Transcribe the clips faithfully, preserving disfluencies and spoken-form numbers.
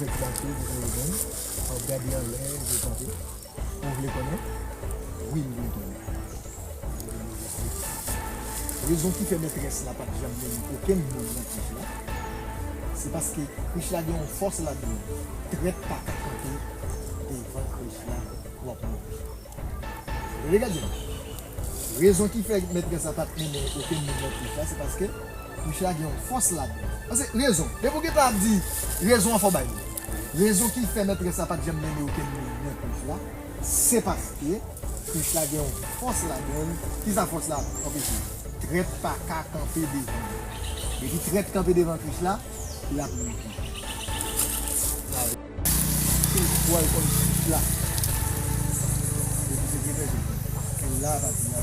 Fè ti bagay pou konnen, w ap gade anlè, w ap tande. Ou vle konnen? Wi, m vle konnen. Rezon ki fè mètrès la pa t janm mennen okenn moun nan krich la, se paske krich la gen yon fòs ladan l. Trèt pa ka kanpe devan krich la pou ap mouri. Tande, gade sa. Rezon ki fè mètrès la pa t mennen okenn moun nan krich la, se paske krich la gen yon fòs ladan l. Paske rezon, depi w gentan ap di rezon an, fò w bay li. Rezon ki fè mètrès la pa t janm mennen okenn moun nan krich la, se paske krich la gen yon fòs ladan l. Kisa fòs la anpeche? Trèt pa ka kanpe devan li. Depi trèt kanpe devan krich la, l ap mouri. Tout bway konn chich la. Epi se ki rezon. Ke la pati la.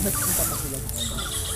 Mèt ki pa pase la pou konn.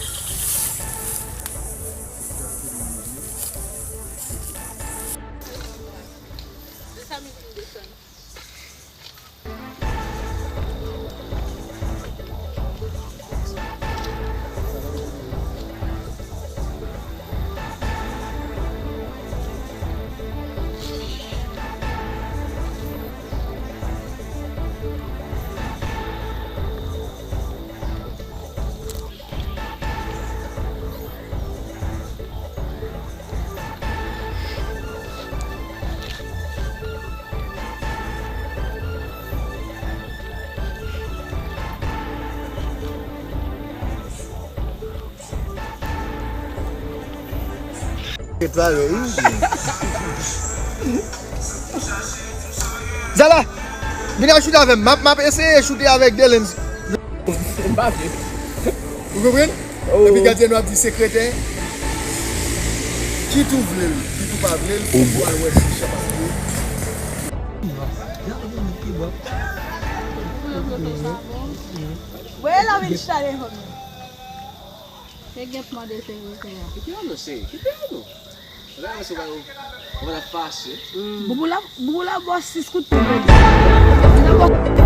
Zala, vin al choute avè m. M ap, m ap eseye choute avèk Delens. M pa vle. Ou konprann? Oh. Epi gadyen nou ap di sekretè. Kit ou vle l, kit ou pa vle l, fòk ou al wè si chan ap vle. Voye la vin chita devan nou. Se gen mande sekretè a. Kite nou, se, kite nou. Lè se pa ou, ou pa fache. Boubou la, boubou la bò sis kout pye. Li la bò